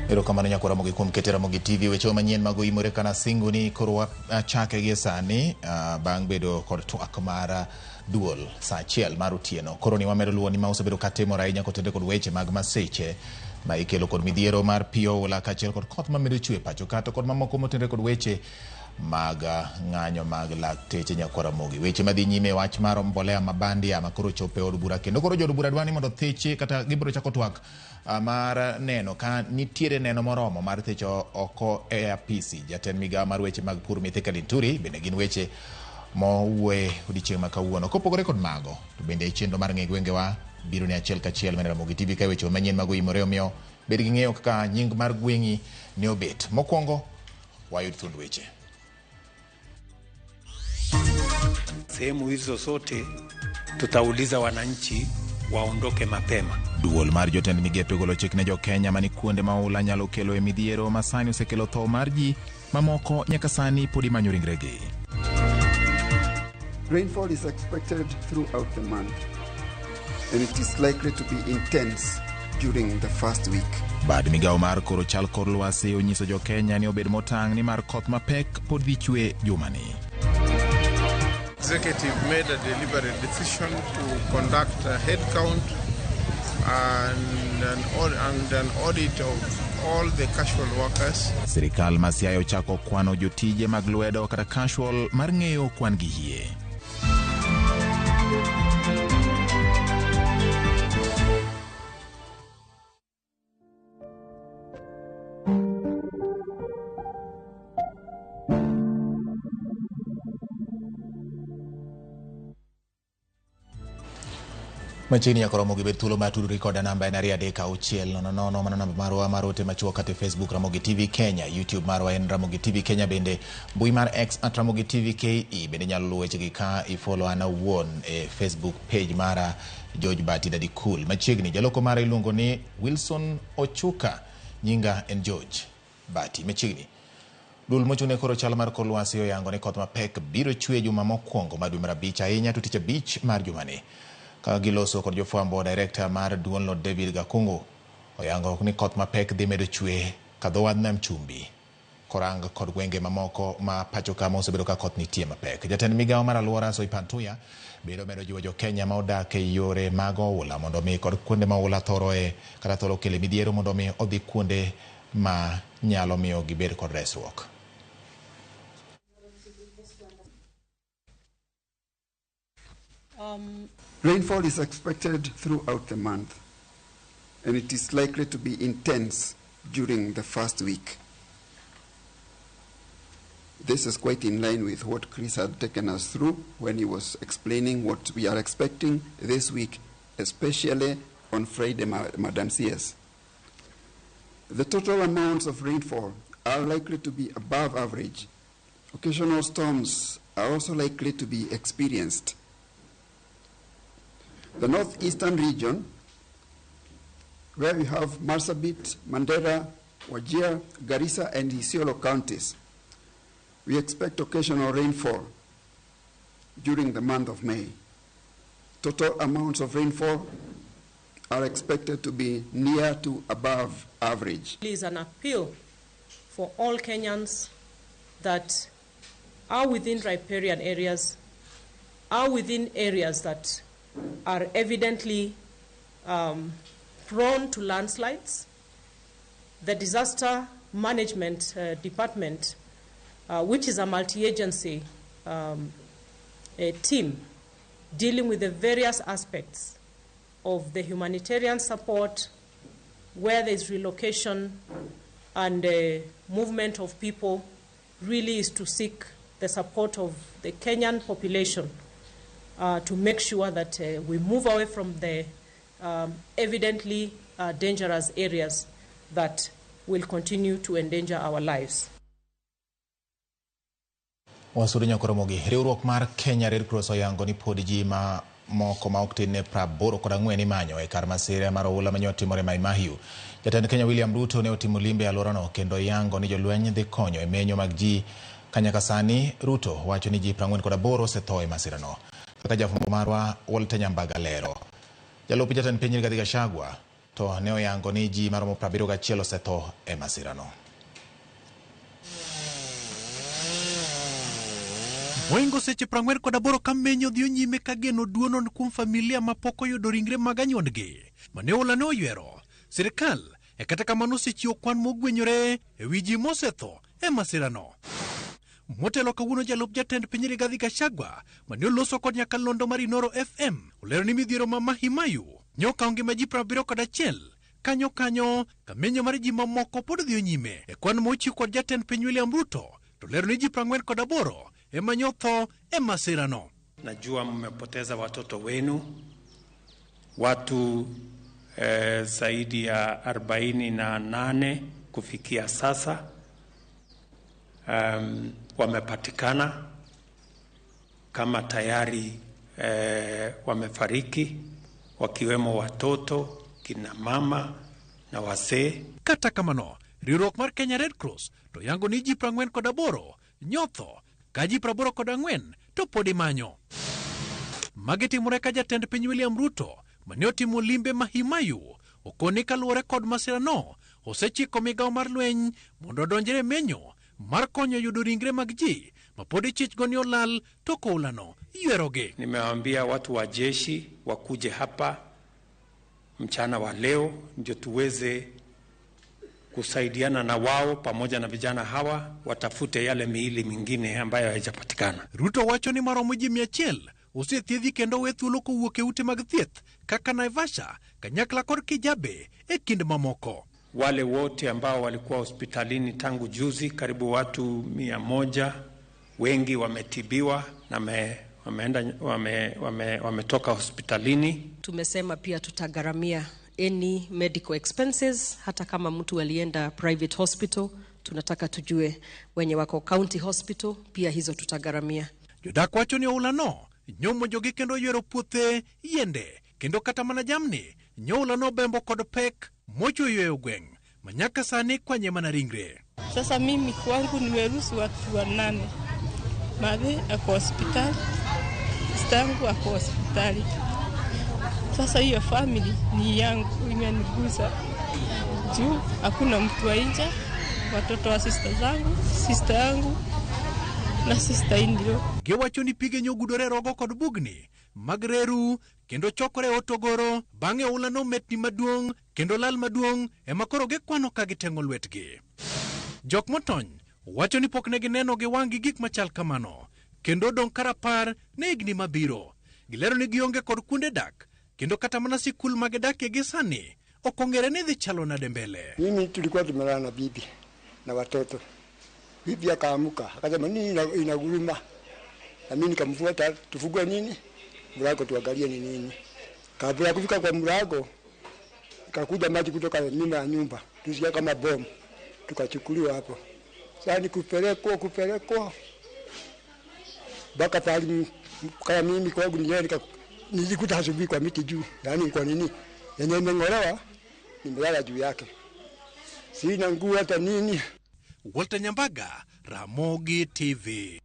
Erokamano nyakwa Ramogi kuom kete Ramogi TV weche manyien mag oimore kana singo ni koro wachake gie sani bang' bedo kod twak mar duol saa achiel mar otieno. Koro ni wamedo luwo ni ma osebedo katimore ahinya kotenore kod weche mag masiche ma ikelo kod midhiero mar pi oula kaachiel kod koth mamedo chwe pacho ka to kod mamoko motenore kod weche mag ng'anyo mag lakteche nyakwa Ramogi. Weche madhi nyime wach mar mbolea ma bandia ma koro chopo e od bura kendo koro jood bura dwa ni mondo thichi kata gibiro chako twak mar neno ka nitiere neno moromo mar thicho oko e apisi jatend migawo mar weche mag pur Mithika Linturi bende gin weche mowuoye odiechieng' ma kawuono. Kopogore kod mago to bende chenro mar ng'e gwengewa biro ni achiel kachiel mana Ramogi TV ka weche manyien mag oimore omiyo bed gi ng'eyo kaka nying mar gweng'i ne obet. Mokwongo wayud thuond weche. Sehemu hizo zote tutauliza wananchi waondoke mapema. Duol mar jotend migepe golo chik ne jo-Kenya mani kuonde ma oula nyalo kelo e midhiero ma sani osekelo tho mar ji mamoko nyaka sani pod imanyo ringregi. Rainfall is expected throughout the month, and it is likely to be intense during the first week. Bad migawo mar koro chal kor lwasi onyiso jo-Kenya ni obed motang' nimar koth mapek pod dhi chwe jumani. Executive made a deliberate decision to conduct a head count and an audit of all the casual workers. Sirikal ma Siaya ochako kwano jotije mag lwedo kata casual mar ng'eyo kwan gi hie. Machiegni nyaka romo gi bed thuolo mar tudori koda namba en 23600, mano namba marwa mar ote machuok kata e Facebook Ramogi TV Kenya, YouTube marwa en Ramogi TV Kenya, bende mbui mar X at Ramogi TV KE. Bende inyalo luwo wechegi ka ifollow an awuon e Facebook page mara George Bati Daddy Cool. Machiegni jaloko mara iluongo ni Wilson Ochuka, nyinga en George Bati. Machiegni Duol mochung'ne koro chal mar kor lwasi oyango ni koth mapek biro chwe juma mokwongo mar dwe mar abich ahinya to tich abich mar jumani. Ka giloso kod jofwambo, director mar duolno David Gakungu oyango ni koth mapek dhi medo chwe ka dho wadh nam chumbi korang kod gwenge mamoko ma pacho ka ma osebedo ka koth nitie mapek. Jatend migawo mar alwora Soipan Tuya bende omedo jiwo jo-Kenya ma odak e yore mag oula mondo mi kod kuonde ma oula thoroe kata thoro kele midhiero mondo mi odhi kuonde ma nyalo miyo gibed kod resruok. Rainfall is expected throughout the month, and it is likely to be intense during the first week. This is quite in line with what Chris had taken us through when he was explaining what we are expecting this week, especially on Friday, Madam CS. The total amounts of rainfall are likely to be above average. Occasional storms are also likely to be experienced. The northeastern region, where we have Marsabit, Mandera, Wajir, Garissa, and Isiolo counties, we expect occasional rainfall during the month of May. Total amounts of rainfall are expected to be near to above average. Is an appeal for all Kenyans that are within riparian areas, are within areas that are evidently prone to landslides. The Disaster Management Department, which is a multi-agency a team dealing with the various aspects of the humanitarian support, where there is relocation and movement of people, really is to seek the support of the Kenyan population to make sure that we move away from the evidently dangerous areas that will continue to endanger our lives. Wasudo nyaka Ramogi. Riwruok mar Kenya Red Cross oyango ni pod ji ma moko ma ok tin ne 84 imanyo e kar masira mar oula mane otimore Mai Mahiu. Jatend Kenya William Ruto ne otimo limbe e alworano kendo yango ni jolweny dhi konyo e menyo mag ji. Ka nyaka sani Ruto wacho ni ji 48 osetho e masirano. Kaka jafwambo marwa Walter Nyambaga lero. Jalup jatend piny Rigathi Gachagua To ne oyango ni ji maromo 71 osetho e masirano. Moingo seche 48 ka menyo dhiyo nyime ka geno duono kuom familia mapok oyudo ringre mag anyuondgi mane oula ne oywero. Sirikal e kata kamano osechiwo kwan mogwenyore e wi ji mosetho e masirano. Motelo kawuono jalup jatend piny Rigathi Gachagua mane oloso kod nyakalondo mar Inoro FM olero ni midhiero ma Mahimayu nyokawo ngima ji 71 kanyo kanyo ka menyo mar ji mamoko pod dhiyo nyime e kwan mochiw kod jatend piny William Ruto to lero ni ji 48 ema nyotho e masirano. Najua mmepoteza watoto wenu, watu zaidi ya 48 kufikia sasa. Wamepatikana kama tayari wamefariki, wakiwemo watoto, kina mama na wasee. Kata kamano, riwruok mar Kenya Red Cross to yango ni ji 48 nyotho ka ji 84 to pod imanyo. Magi timore ka jatend piny William Ruto mane otimo limbe Mahimayu okoni kaluwore kod masirano osechiko migawo mar lweny mondo odonjre menyo mar konyo yudo ringre mag ji ma pod ichichgo ni olal to koulano ywerogi. Nimewaambia watu wa jeshi wakuje hapa mchana wa leo ndio tuweze kusaidiana na wao pamoja na vijana hawa watafute yale miili mingine ambayo haijapatikana. Ruto wacho ni maromo ji 100 osethiedhi kendo we thuolo kowuok e ute mag thieth kaka Naivasha, Kanyakla kod Kijabe e kind mamoko. Wale wote ambao walikuwa hospitalini tangu juzi, karibu watu 100, wengi wametibiwa na wametoka hospitalini. Tumesema pia tutagharamia any medical expenses, hata kama mtu alienda private hospital, tunataka tujue wenye wako county hospital pia hizo tutagharamia. Jodak wacho ni oulano nyomonjogi kendo ywero puothe, yiende kendo kata mana jamni nyoulano bembo kod pek mochweyo e gweng' ma nyaka sani kwanye mana ringre. Sasa mimi kwangu nimeruhusu watu 8. Madhe ako hospitali, sistangu ako hospitali. Sasa hiyo family ni yangu, imenigusa juu hakuna mtu wa nje, watoto wa sister zangu, sister yangu na sister indio. Giwacho ni pige nyogudore rogo kod bugni mag reru kendo chokore otogoro bang'e oula metni maduong' kendo lal maduong' ema koro gikwano ka giteng'o lwetgi. Jok motony wacho ni pok ne gineno gi wang'gi gik machal kamano kendo odong' karapar ne higni mabiro. Gilero ni gionge kod kuonde dak kendo kata mana sikul magidakie gi sani ok ong'ere ni dhi chalo nade mbele. Mimi tulikuwa tumelala na bibi na watoto. Bibi akaamuka akasema nini inaguruma, na mimi nikamfuata tufugue nini mlango tuangalie ni nini. Kabla ya kufika kwa mlango ikakuja maji kutoka nyuma ya nyumba, tusikia kama bomu, tukachukuliwa hapo. Sasa ni kupelekwa mpaka pale kama mimi kwangu nilikuta asubuhi kwa miti juu, yani kwa nini yenye imeng'olewa nimelala juu yake, sina nguo hata nini. Walter Nyambaga, Ramogi TV.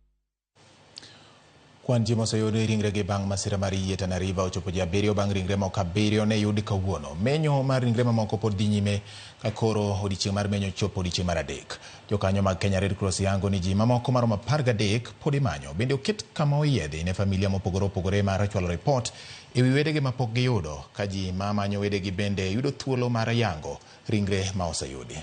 Kwan ji moseyudo ringregi bang' masira mar yie Tana River ochopo ji 7 bang' ringre moko 7 ne yudi kawuono. Menyo mar ringre mamoko pod dhi nyime ka koro odiechieng' mar menyo chopo odiechieng' mar 3. Jokanyo mag Kenya Red Cross yango ni ji mamoko maromo 13 pod imanyo. Bende oket kama oyiedhi ne familia mopogore opogore mar chwalo ripot e wi wedegi mapok giyudo, ka ji ma manyo wedegi bende yudo thuolo mar yango ringre ma oseyudi.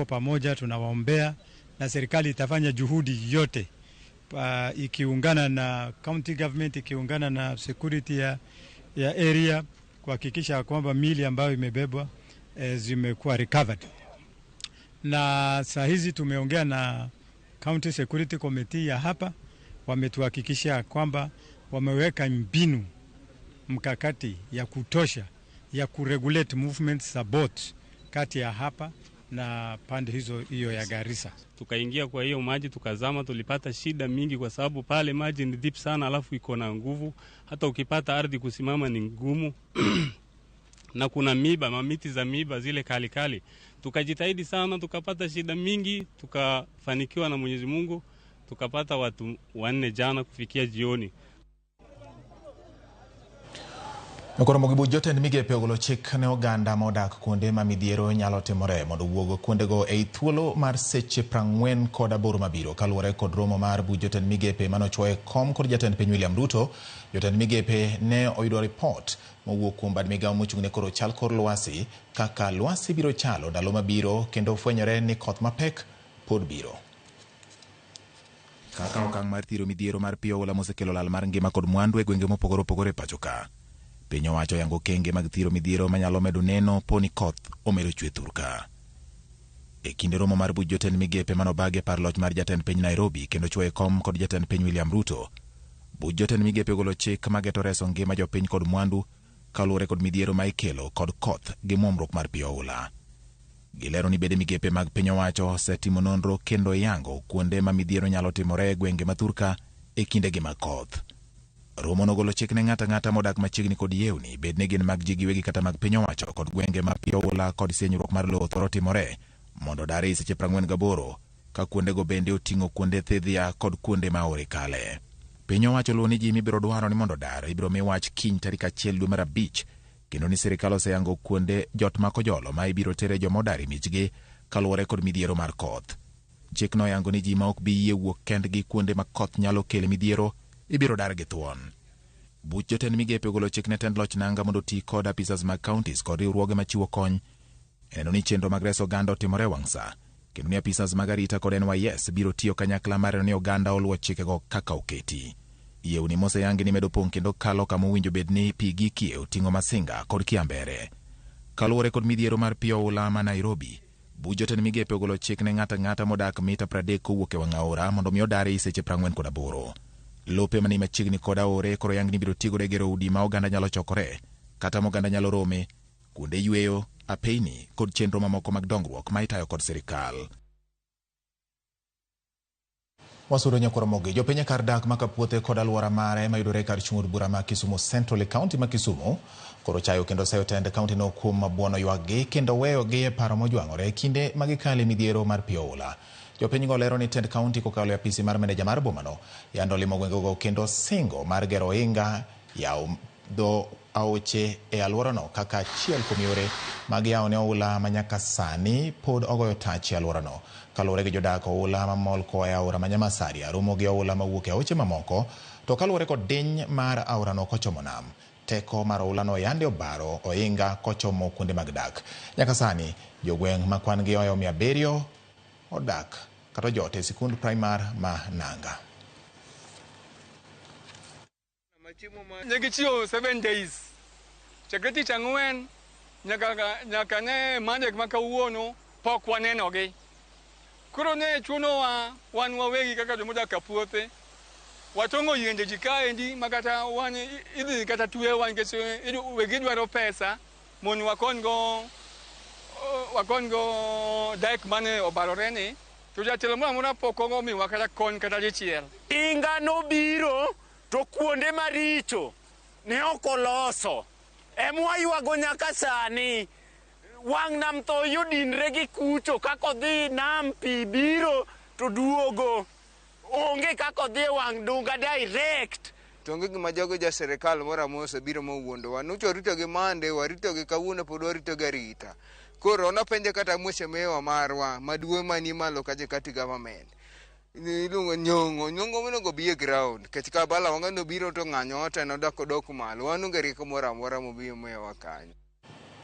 Pamoja tunawaombea na serikali itafanya juhudi yote ikiungana na county government, ikiungana na security ya area kuhakikisha kwamba mili ambayo imebebwa zimekuwa recovered. Na saa hizi tumeongea na county security committee ya hapa, wametuhakikishia kwamba wameweka mbinu mkakati ya kutosha ya kuregulate movements za boat kati ya hapa na pande hizo hiyo ya Garissa. Tukaingia kwa hiyo maji tukazama, tulipata shida mingi kwa sababu pale maji ni deep sana, alafu iko na nguvu, hata ukipata ardhi kusimama ni ngumu na kuna miba, mamiti za miba zile kali kali. Tukajitahidi sana, tukapata shida mingi, tukafanikiwa na Mwenyezi Mungu, Tukapata watu 4 jana kufikia jioni. Koro mogibu jotend migepe ogolo chik ne oganda modak kuonde ma midhiero nyalo timore mondo owuog kuondego ei thuolo mar seche 48 mabiro kaluwore kod romo mar buch jotend migepe manochuoye kom kod jatend piny William Ruto. Jotend migepe ne oyudo ripot mowuok kuom bad migawo mochung' ne koro chal kor lwasi kaka lwasi biro chalo ndalo mabiro kendo fwenyore ni koth mapek pod biro. Kaka okang' mar thiro midhiero mar pi oula mosekelo lal mar ngima kod mwandu e gwenge mopogore opogore e pacho ka. Piny owacho yango okenge mag thiro midhiero manyalo medo neno poni koth omedo chwe thurka. E kinde romo mar buch jotend migepe manobag e par loch mar jatend piny Nairobi kendo chuoye kom kod jatend piny William Ruto, buch jotend migepe ogolo chik mageto reso ngima jopiny kod mwandu kaluwore kod midhiero ma ikelo kod koth gi muomruok mar pi oula. Gilero ni bede migepe mag piny owacho osetimo nonro kendo yango kuonde ma midhiero nyalo timore e gwenge ma thurka e kindegi mag koth. Romo nogolo chik ne ng'ato ang'ata modak machiegni kod yewni, bed ni gin mag ji giwegi kata mag piny owacho kod gwenge ma pi oula kod sienyruok mar lowo thoro timore mondo odar ei seche 48 ka kuondego bende oting'o kuonde thidhia kod kuonde ma aore kale. Piny owacho luwo ni ji mibiro dwaro ni mondo odar ibiro mi wach kiny tarik 1 dwe mar 5 kendo ni sirikal oseyango kuonde jot makojolo ma ibiro tere joma odar e miechgi kaluwore kod midhiero mar koth. Chikno oyango ni ji ma ok bi yie wuok kendgi kuonde ma koth nyalo kele midhiero ibiro dar gi thuon. Buch jotend migepe ogolo chik ne tend loch nanga mondo oti kod apisas mag counties kod riwruoge machiwo kony e neno ni chenro mag reso oganda otimore e wang' sa kendo ni apisas mag arita kod NYS biro tiyo kanyakla mar neno ni oganda oluwo chikego kaka oketi. Yewni moseyangi ni medo pong' kendo kalo kama owinjo bed ni pi gikie oting'o Masinga kod Kiambere. Kaluwore kod midhiero mar pi oula ma Nairobi, buch jotend migepe ogolo chik ne ng'ato ang'ata modak mita 30 kowuok e wang' aora mondo mi odar ei seche 48. Lope mani machiegni kod aore koro yang ni biro tigodo e gero udi ma oganda nyalo chokore kata ma oganda nyalo rome, kuonde yweyo, apeyni kod chenro mamoko mag dongruok ma itayo kod sirikal. Wasudo nyakoromogi jopiny e kar dak ma Kapuothe kod alwora mare mayudore kar chung' od bura ma Kisumu Central e kaunti ma Kisumu koro chayo kendo seyo tend kaunti no kuom buono ywakgi kendo weyogi e paro mojwang'ore e kinde ma gikale midhiero mar pi oula. Jopiny go lero ni tend kaunti kokalo e apisi mar meneja mar bomano yando limo gwengego kendo singo mar gero ohinga yawo dho aoche e alworano kaka achiel kuom yore mag yawo ne oula ma nyaka sani pod ogoyo tach e alworano. Kaluwore gi jodak, oula mamol koa e aora ma Nyamasaria romo gi oula mawuok e aoche mamoko, to kaluwore kod diny mar aorano kochomo nam, teko mar oulano yande obaro ohinga kochomo kuonde mag dak. Nyaka sani jogweng' ma kwan gi ohewo 700 odak kata ojot e sikund primar ma Nanga. Ne gichiwo 7 days chakre tich ang'wen nyaka ne Monday ma kawuono pok wanenogi. Koro ne chunowa wan wawegi kaka jomodak Kapuothe watong'o yiende ji kaendi ma kata wan idhi kata twewa nikech wegi dwaro pesa mondo wakonygo dak mane obarore ni to jatelo moro amora pok omiwa kata kony kata dichiel. Inga nobiro to kuonde maricho ne ok oloso emwaywago nyaka sani. Wang' nam tho yodinre gi kucho kaka odhi nam pi biro to duogo onge kaka odhi e wang' dunga direct. To onge gima jogo ja sirikal moro amora osebiro mowuondowa. Nyocha warito gi Monday, warito gi kawuono pod warito gi arita. Koro napenje kata mheshimiwa marwa maduong' mani malo kacha county government. Iluongo Nyong'o, Nyong'o monego obi e ground. Nikech ka Bala Wanga nobiro to ng'anyo te nodok odok malo. Wan onge rieko moro amora mobiro miyowa kanyo.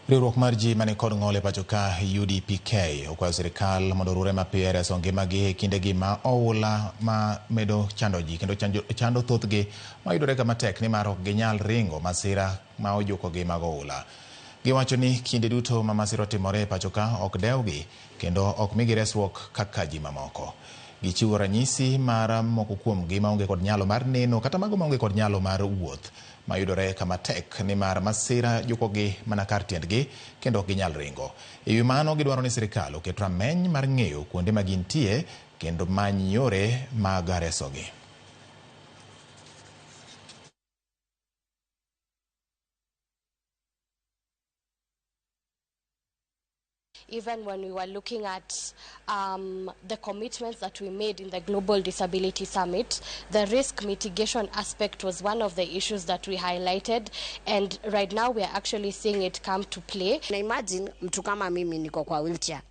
Riwruok mar ji mani kod ng'ol e pacho ka UDPK okwayo sirikal mondo orure mapiyo e reso ngimagi e kindegi ma oula ma medo chando ji kendo chando thothgi mayudore kama tek nimar ok ginyal ringo masira ma ojukogi mag oula. Giwacho ni kinde duto ma masira otimore e pacho ka ok dewgi kendo ok migi resruok kaka ji mamoko. Gichiwo ranyisi mar moko kuomgi maonge kod nyalo mar neno kata mago maonge kod nyalo mar wuoth mayudore kama tek nimar masira jukogi mana kar tiendgi kendo ok ginyal ringo. E wi mano gidwaro ni sirikal oket rameny mar ng'eyo kuonde ma gintie kendo many yore mag resogi. Even when we were looking at the commitments that we made in the Global Disability Summit, the risk mitigation aspect was one of the issues that we highlighted, and right now we are actually seeing it come to play. Na imagine mtu kama mimi niko kwa wheelchair,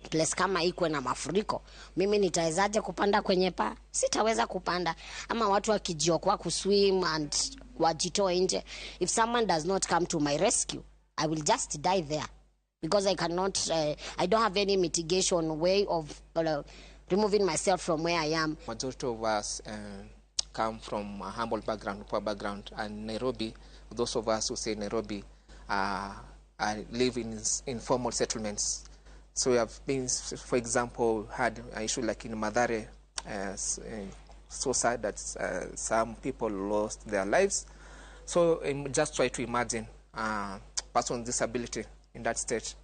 place kama ikuwe na mafuriko, mimi nitawezaje kupanda kwenye paa? Sitaweza kupanda. Ama watu wakijiokoa kuswim and wajitoe nje, if someone does not come to my rescue, I will just die there because I cannot, I don't have any mitigation way of removing myself from where I am. Majority of us come from a humble background, poor background, and Nairobi, those of us who say Nairobi, live in informal settlements. So we have been, for example, had an issue like in Mathare, so sad that some people lost their lives. So just try to imagine a person with disability in that state.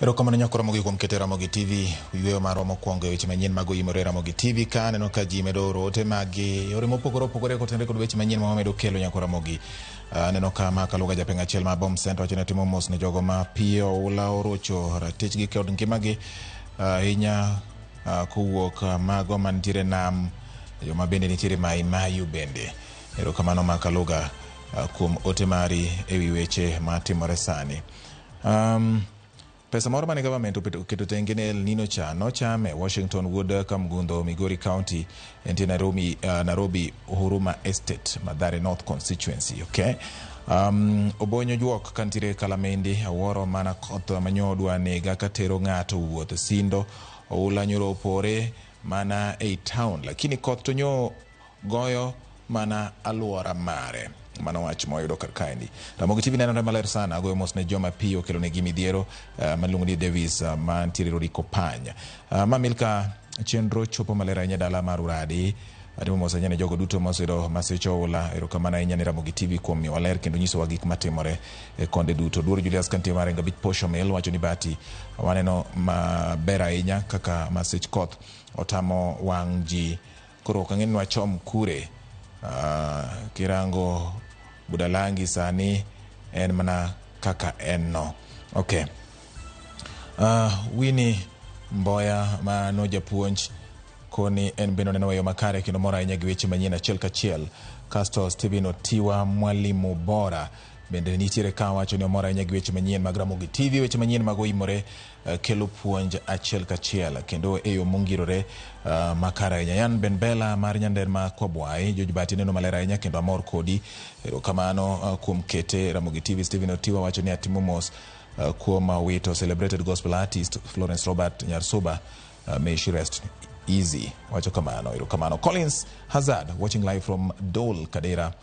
Erokamano nyako Ramogi kuom keto Ramogi TV yweyo marwa mokwongo e weche manyien mag oyimore Ramogi TV ka aneno ka ji medo oro ote magi yore mopogore opogore kotenore kod weche manyien ma wamedo kelo nyako Ramogi. Aneno ka Maka Luga japeng' achiel ma Bom Center wacho ni timo mos ne jogo ma pi oula orocho ratichgi kod ngimagi ahinya kowuok mago mantiere nam joma bende nitiere Mai Mahiu bende. Erokamano Maka Luga kuom ote mari ewi weche matimore sani. Pesa moro mane government oketo tenge ne El Nino cha nochame Washington Wood Kamgundo Migori County entie Nairobi, Nairobi Huruma Estate Mathare North Constituency. Okay. Obonyo juok kantiere Kalamendi awuoro mana koth manyodwa nega katero ng'ato wuoth Sindo oula nyoro opore mana ei town lakini koth to nyo goyo mana aluora mare. Mano wach moyudo kar kaendi. Ramogi TV nenore maler sana. Agoyo mos ne joma pi okelo negi midhiero maluongo ni Davis mantiere Rodi Kopany. Ma Milka chenro chopo maler ahinya dala mar Uradi. Atimo mos ahinya ne jogo duto moseyudo masich oula. Erokamano ahinya ne Ramogi TV kuom miyowa ler kendo nyisowa gik matimore e konde duto. Duoro Julius kantie mar Engabich Posho Mill wacho ni Bati waneno maber ahinya kaka masich koth otamo wang' ji. Koro ok ang'e ni wachom kure. Kirango Budalangi sani en mana kaka en no. Okay. Winnie Mboya mano japuonj koni en bende oneno weyo makare kendo mor ahinya gi weche manyien achiel kachiel. Kasto Stephen Otiwa mwalimu bora bende nitiere ka wacho ni omor ahinya gi weche manyien mag Ramogi TV, weche manyien mag oyimore kelo puonj achiel kachiel kendo e yo mongirore makare ahinya. Yan Benbela mar Nyander ma Kwabwai, George Bati neno maler ahinya kendo amor kodi. Erokamano kuom kete Ramogi TV. Stephen Otiwa wacho ni atimo mos kuom wito celebrated gospel artist Florence Robert Nyarsuba, may she rest easy. Wacho kamano. Erokamano. Collins Hazard watching live from Dole Kadera.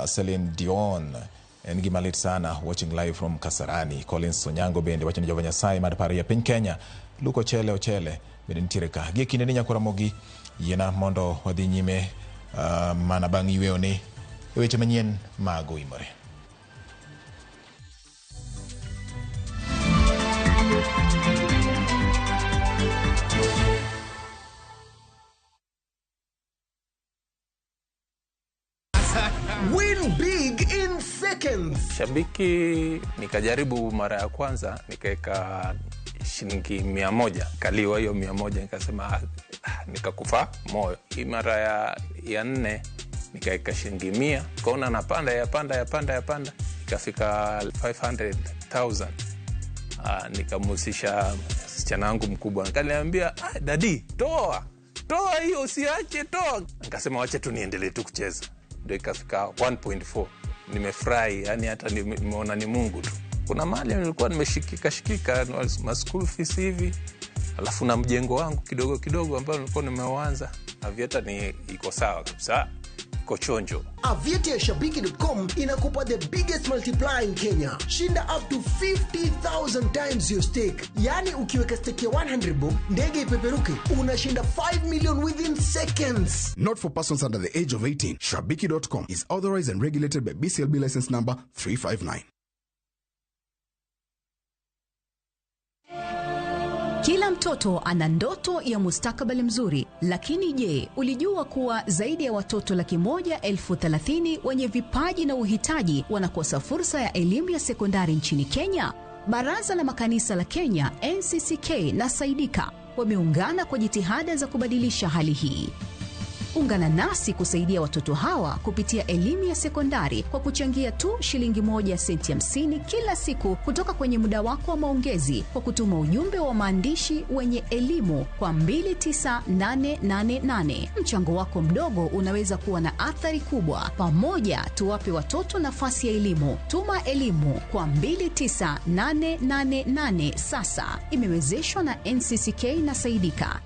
Celine Dion en gima lit sana watching live from Kasarani. Collins Onyango bende wacho ni Jehova Nyasaye mar paria piny Kenya. Luke Ochele Ochele bende nitiere ka. Gie kinde ni nyako Ramogi yiena mondo wadhi nyime mana bang' yweyo ni e weche manyien mag oyimore. Win big in seconds. Shabiki nikajaribu mara ya kwanza nikaweka shilingi 100, kaliwa hiyo 100, nikasema nikakufa moyo. Hii mara ya nne nikaweka shilingi 100, kaona napanda yapanda ikafika 500,000. Nikamhusisha msichana wangu mkubwa, akaniambia dadi, toa hiyo, usiache, toa. Nikasema wacha tu niendelee tu kucheza. Ndio ikafika 1.4. Nimefurahi, yani hata nimeona ni Mungu tu. Kuna mahali nilikuwa nimeshikika ma school fees hivi, alafu na mjengo wangu kidogo kidogo ambao nilikuwa nimeuanza. Aviator ni iko sawa kabisa, iko chonjo. Aviator Shabiki.com inakupa the biggest multiplier in Kenya. Shinda up to 50,000 times your stake. Yani ukiweka stake ya 100 bob, ndege ipeperuke, unashinda 5 million within seconds. Not for persons under the age of 18. Shabiki.com is authorized and regulated by BCLB license number 359. Kila mtoto ana ndoto ya mustakabali mzuri, lakini je, ulijua kuwa zaidi ya watoto 130,000 wenye vipaji na uhitaji wanakosa fursa ya elimu ya sekondari nchini Kenya? Baraza la Makanisa la Kenya NCCK na Saidika wameungana kwa jitihada za kubadilisha hali hii. Ungana nasi kusaidia watoto hawa kupitia elimu ya sekondari kwa kuchangia tu shilingi 1 senti 50 kila siku kutoka kwenye muda wako wa maongezi kwa kutuma ujumbe wa maandishi wenye elimu kwa 29888. Mchango wako mdogo unaweza kuwa na athari kubwa. Pamoja tuwape watoto nafasi ya elimu. Tuma elimu kwa 29888 sasa. Imewezeshwa na NCCK na Saidika.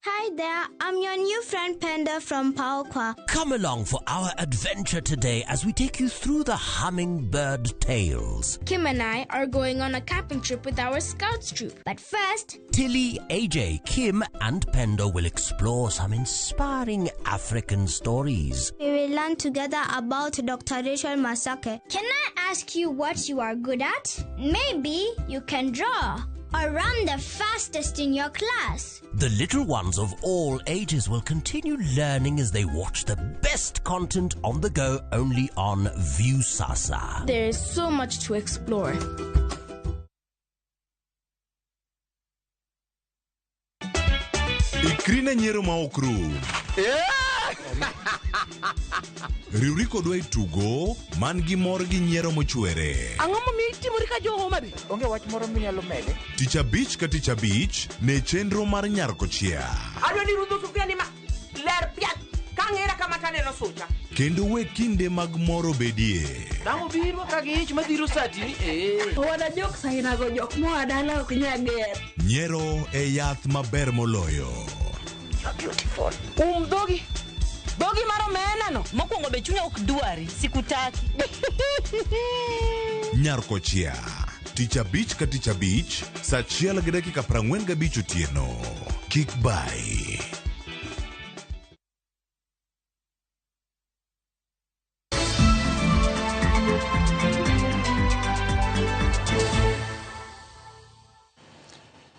Hi there, I'm your new friend Penda from Paokwa. Come along for our adventure today as we take you through the hummingbird tales. Kim and I are going on a camping trip with our scouts troop. But first, Tilly, AJ, Kim, and Pendo will explore some inspiring African stories. We will learn together about Dr. Rachel Masake. Can I ask you what you are good at? Maybe you can draw or run the fastest in your class. The little ones of all ages will continue learning as they watch the best content on the go only on Viusasa. There is so much to explore. Ikri ne nyiero ma ok rum. Riwri kodwa e tugo man gi mor gi nyiero mochwere. Ang'o momiyo itimori ka jo Homa Bay? Onge wach moro minyalo mede? Tich abich ka tich abich ne chenro mar Nyar Kochia. Adwa ni rudho sufuria ni ma ler piak ka ng'era kama taneno sucha. Kendo we kinde mag mor obedie. Dang' obiro ka gi ich madhiro sati ni ee. Owada jok sainago jok moa dala ok nyal ger. Nyiero e yath maber moloyo. Dhogi. Dhogi mar omena no. Mokwongo be chunya ok dwari. Sikutaki. Nyar Kochia. Tich abich ka tich abich, sa 1:45 otieno. Kik bai.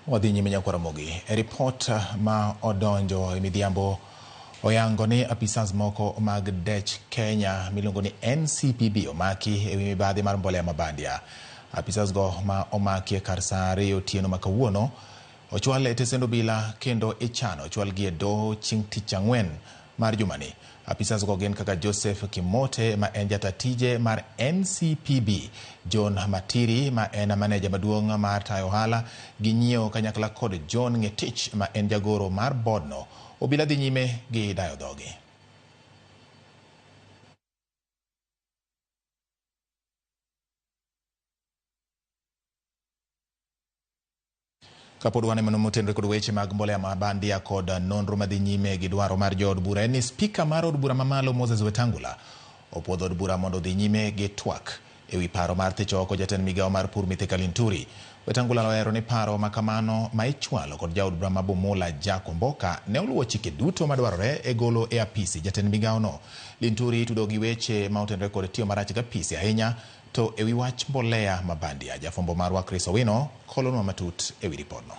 Wadhi nyime nyakwa Ramogi. E ripot ma odonjo e midhiambo oyango ni apisas moko mag dech Kenya miluongo ni NCPB omaki ewi mibadhi mar mbolea mabandia. Apisas go ma omaki e kar saa 2 otieno ma kawuono ochwal e tesend obila kendo ichano ochwalgi e doho chieng' tich ang'wen mar jumani. Apisas go gin kaka Joseph Kimote ma en jata tije mar NCPB, John Matiri ma en maneja maduong' mar tayo ohala gi nyiewo kanyakla kod John Ngetich ma en jagoro mar bodno. Obila dhi nyime gi dayo dhogi. Kapod wan e mano motenore kod weche mag mbolea ma bandia kod nonro madhi nyime gi dwaro mar jood bura en ni spika mar od bura mamalo Moses Wetangula opuodho od bura mondo odhi nyime gi twak ewi paro mar thicho oko jatend migawo mar pur Mithika Linturi. Wetangula ohero ni paro ma kamano ma ichwalo kod jaod bura ma Bumula Jack Omboka ne oluwo chike duto madwarore e golo e apisi jatend migawono. Linturi itudo gi weche ma otenore kod tiyo marach gi apisi ahinya to ewi wach mbolea ma bandia. Jafwambo marwa Chris Owino kolonwa matut ewi ripodno.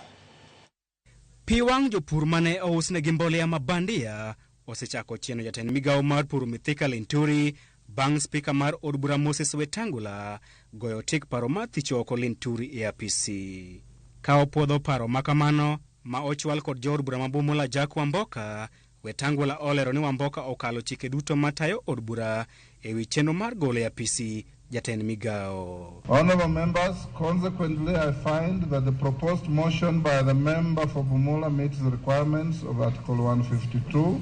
Pi wang' jopur mane ousnegi mbolea ma bandia osechako chieno jatend migawo mar pur Mithika Linturi bang' spika mar od bura Moses Wetangula goyo tik paro mar thicho oko Linturi e apisi. Ka opuodho paro ma kamano ma ochwal kod jood bura ma Bumula Jack Wamboka, Wetangula olero ni Wamboka okalo chike duto matayo od bura ewi chenro mar golo e apisi jatend migawo. Honorable members, consequently, I find that the proposed motion by the member for Bumula meets the requirements of Article 152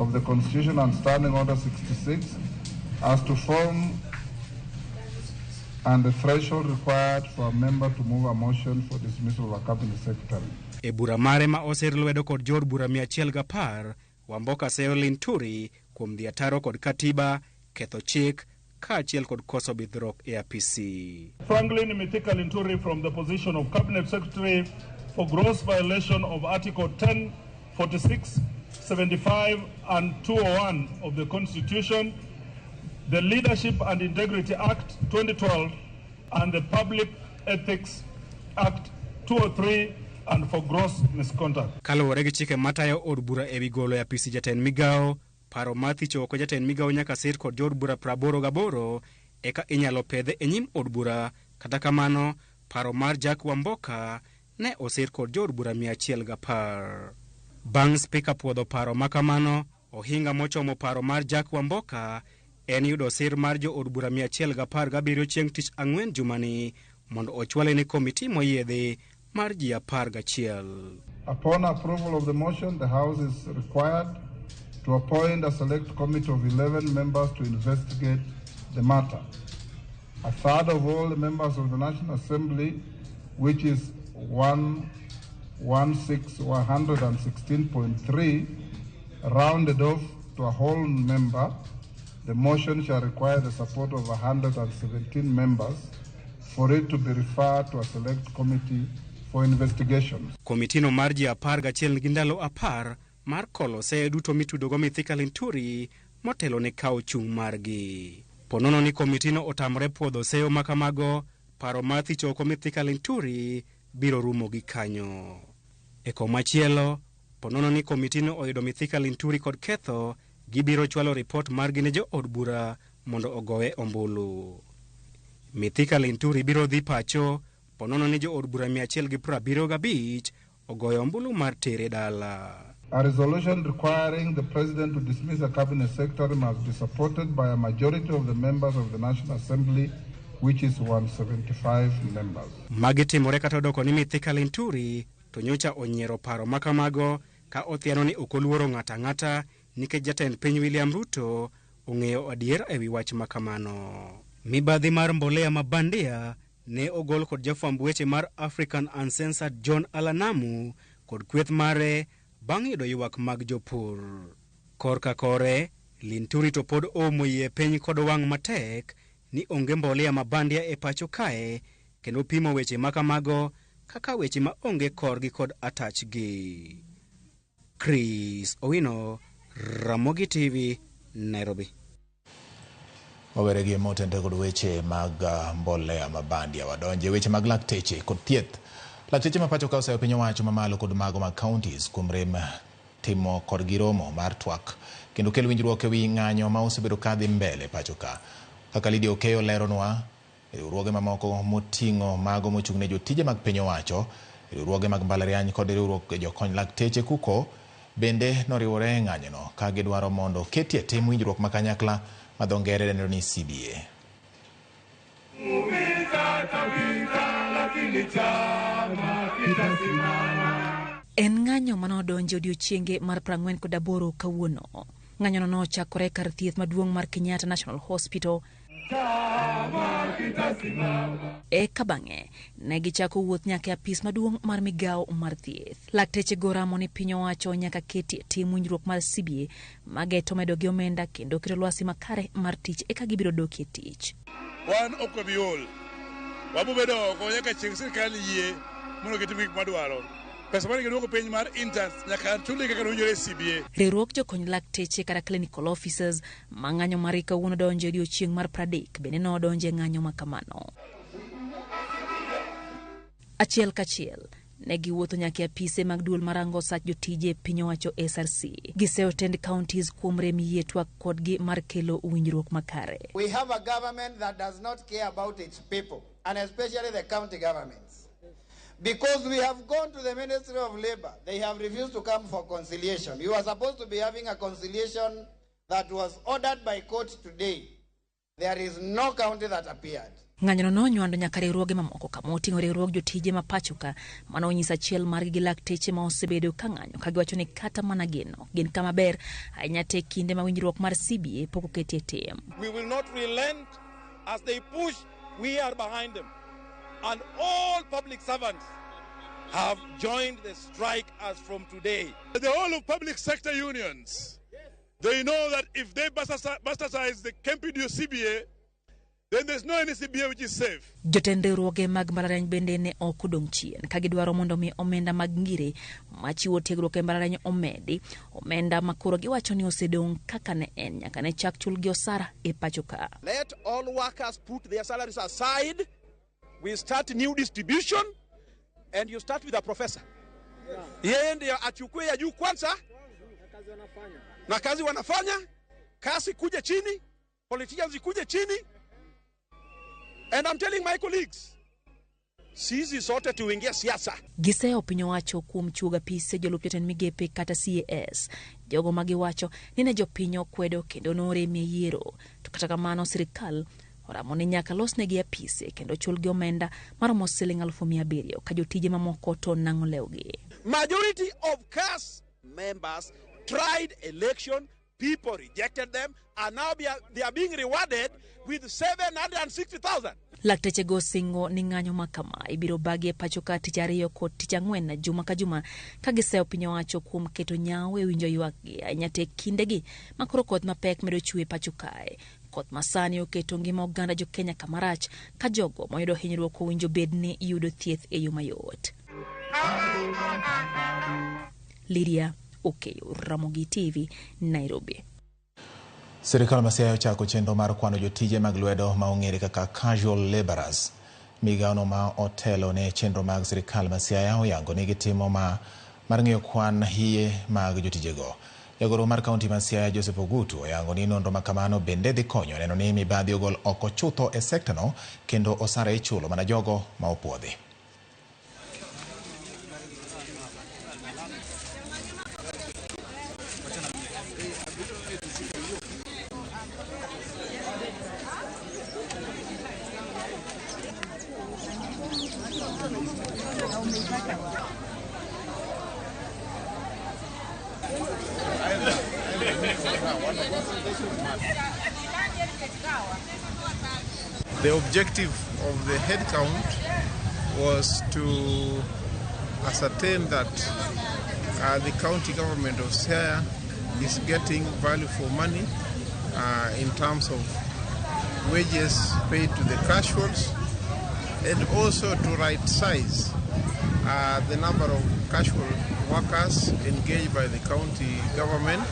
of the Constitution and Standing Order 66 as to form and the threshold required for a member to move a motion for dismissal of a cabinet secretary. E bura mare ma oser lwedo kod jood bura 110, Wamboka seyo Linturi kuom dhi ataro kod katiba, ketho chik, kaachiel kod koso bidhruok e apisi. Franklin Mithika Linturi from the position of Cabinet Secretary for gross violation of Article 10, 46, 75 and 201 of the Constitution, the Leadership and Integrity Act 2012 and the Public Ethics Act 203 and for gross misconduct. Kaluwore gi chike matayo od bura ewi golo e apisi jatend migawo, paro mar thicho oko jatend migawo nyaka sir kod jood bura 88 eka inyalo pedhe e nyim od bura. Kata kamano, paro mar Jack Wamboka ne osir kod jood bura 110. Bang' spika puodho paro makamano, ohinga mochomo paro mar Jack Wamboka en yudo sir mar jood bura 117 chieng' tich ang'wen jumani mondo ochwale ne komiti moyiedhi mar ji 11. Upon approval of the motion, the House is required to appoint a select committee of 11 members to investigate the matter. A third of all the members of the National Assembly, which is 116.3, rounded off to a whole member. The motion shall require the support of 117 members for it to be referred to a select committee for investigations. Komitino mar ji 11 nigi ndalo 10 mar kolo seye duto mitudogo Mithika Linturi motelo ne kawo chung' margi. Ponono ni komitino otamore puodho seyo makamago, paro mar thicho oko Mithika Linturi biro rumo gi kanyo. E komachielo, ponono ni komitino oyudo Mithika Linturi kod ketho, gibiro chwalo ripot margi ne jood bura mondo ogowe ombulu. Mithika Linturi biro dhi pacho ponono ni jood bura 175 ogoyo ombulu mar tere dala. A resolution requiring the president to dismiss a cabinet secretary must be supported by a majority of the members of the National Assembly, which is 175 members. Magi timore kata odoko ni Mithika Linturi to nyocha onyiero paro makamago ka othiano ni ok oluoro ng'ato ang'ata nikech jatend piny William Ruto ong'eyo adier ewi wach makamano. Mibadhi mar mbolea ma bandia ne ogol kod jafwamb weche mar African Uncensored John Alanamu kod kweth mare bang' yudo ywak mag jopur. Korka kore, Linturi to pod oumo yie piny kod wang' matek ni onge mbolea ma bandia e pacho kae kendo pimo weche makamago kaka weche ma onge korgi kod atachgi. Chris Owino, Ramogi TV, Nairobi. Wawere gi motende kod weche mag mbolea ma bandia, wadonje weche mag lakteche kod thieth. Lakteche ma pacho ka oseyo piny owacho mamalo kod mago mag counties kuom rem timo kodgi romo mar twak kendo kel winjruok ewi ng'anyo ma osebedo kadhi mbele pacho ka. Kaka Lydia Okeyo leronwa, riwruoge mamoko moting'o mago mochung' ne jotije mag piny owacho, riwruoge mag mbalariany kod riwruok jokony lakteche kuko bende noriwore e ng'anyono ka gidwaro mondo ketie tim winjruok ma kanyakla ma dho ngere dendo ni CBA. En ng'anyo manodonjo odiochienge mar 48 kawuono. Ng'anyono nochakore kar thieth maduong' mar Kenyatta National Hospital. Eka bang'e ne gichako wuoth nyaka e apis maduong' mar migawo mar thieth. Lakteche go ramo ni piny owacho nyaka ketie tim winjruok mar CBA mageto medo gi omenda kendo keto lwasi makare mar tich eka gibiro dokie tich. Wan ok wabi ol. Wabobedo oko nyaka chieng' sirkal yie mondo gitim gik madwaro. Pesa mane giduoko piny mar interns nyaka chulgi kaka nowinjore e CBA. Riwruok jokony lakteche kata clinical officers ma ng'anyo margi kawuono donjo e odiochieng' mar 30 bende nodonjo e ng'anyo ma kamano. Achiel kachiel ne giwuotho nyaka e apise mag duol marango osach jotije e piny owacho SRC. Giseyo tend counties kuom rem yie twak kodgi mar kelo winjruok makare. We have a government that does not care about its people, and especially the county governments. Because we have gone to the Ministry of Labor, they have refused to come for conciliation. You are supposed to be having a conciliation that was ordered by court today. There is no county that appeared. Ng'anyono nonywando nyaka riwruoge mamoko kama oting'o riwruog jotije ma pacho ka mano onyiso achiel margi gi lakteche ma osebedo ka ng'anyo ka giwacho ni kata mana gin ok gin kama ber ahinya te kinde ma winjruok mar CBA pok oketie tim. We will not relent. As they push, we are behind them. And all public servants have joined the strike as from today. The whole of public sector unions, they know that if they bastardize the Kempidio CBA, then there's no any CBA which is safe. Jotend riwruoge mag mbalariany bende ne ok odong' chien ka gidwaro mondo mi omenda mag ngire machiwo tiegruok e mbalariany omedi, omenda ma koro giwacho ni osedong' kaka ne en nyaka ne chak chulgi osara e pacho ka. Let all workers put their salaries aside We start new distribution and you start with a professor. Yeye ndiye achukue ya juu kwanza na kazi wanafanya, kasi kuje chini, politicians ikuje chini. And I'm telling my colleagues, sisi sote tuingie siasa. Giseyo piny owacho kuom chiwo apise jolup jotend migepe kata CAS. Jogo ma giwacho ni ne jopiny okwedo kendo noremie yiero. To kata kamano sirikal oramo ni nyaka losnegi apise kendo chulgi omenda maromo siling 700,000 ka jotije mamoko to nang'o lewgi. Majority of CAS members tried election, people rejected them, and now they are being rewarded with 760,000. Laktechego singo ni ng'anyo ma kama ibiro bagi e pacho ka tich ariyo kod tich ang'wen juma ka juma ka giseyo piny owacho kuom keto nyawo e winjo ywakgi ahinya te kindegi ma koro koth mapek medo chwe e pacho kae. Koth masani oketo ngima oganda jo Kenya kamarach ka jogo moyudo hinyruok owinjo bed ni yudo thieth e yo mayot. Lydia Okeyo, Ramogi TV, Nairobi. Sirikal ma Siaya ochako chenro mar kwano jotije mag lwedo ma ong'ere kaka casual laborers. Migawono ma otelo ne chenro mag sirikal ma Siaya oyango ni gitimo ma mar ng'iyo kwan hie mag jotijego. Jagoro mar kaunti ma Siaya Joseph Ogutu oyango ni nonro ma kamano bende dhi konyo neno ni mibadhi ogol oko chutho e sektano kendo osara ichulo mana jogo ma opuodhi. The objective of the head count was to ascertain that the county government of Siaya is getting value for money in terms of wages paid to the casuals, and also to right size the number of casual workers engaged by the county government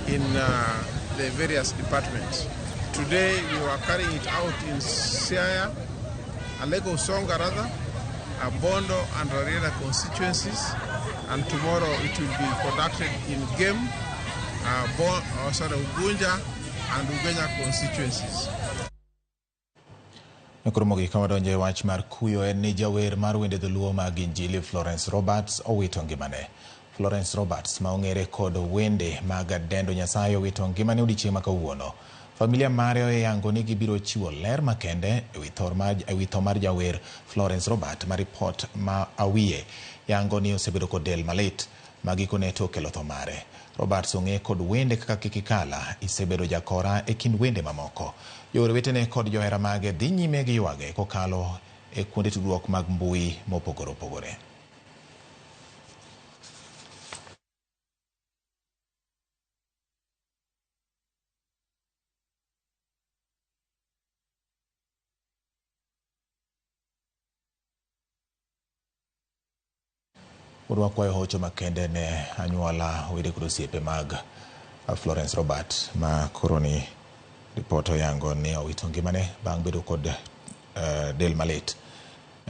in the various departments. Today we were carrying it out in Siaya, Alego Usonga rather, Bondo and Rarieda constituencies, and tomorrow it will be conducted in Gem, Ugunja and Ugenya constituencies. Nakoro ka wadonjo e wach mar kuyo en ni jawer mar wende dholuo mag Injili Florence Roberts owito ngimane. Florence Roberts ma ong'ere kod wende mag dendo Nyasaye owito ngimane odiechieng' ma kawuono. Familia mare oyango ni gibiro chiwo ler makende e wi tho mar jawer Florence Robert ma ripot ma awiye yango ni osebedo kod del malit ma gikone to okelo tho mare. Roberts ong'e kod wende kaka Kikikala, isebedo jakora e kind wende mamoko. Jowere wetene kod johera mage dhi nyime gi ywage kokalo e kuonde tudruok mag mbui mopogore opogore. Wakwayo hocho makende ne anyuola wede kod osiepe mag Florence Robert ma koro ni ripot oyango ni owito ngimane bang' bedo kod del malit.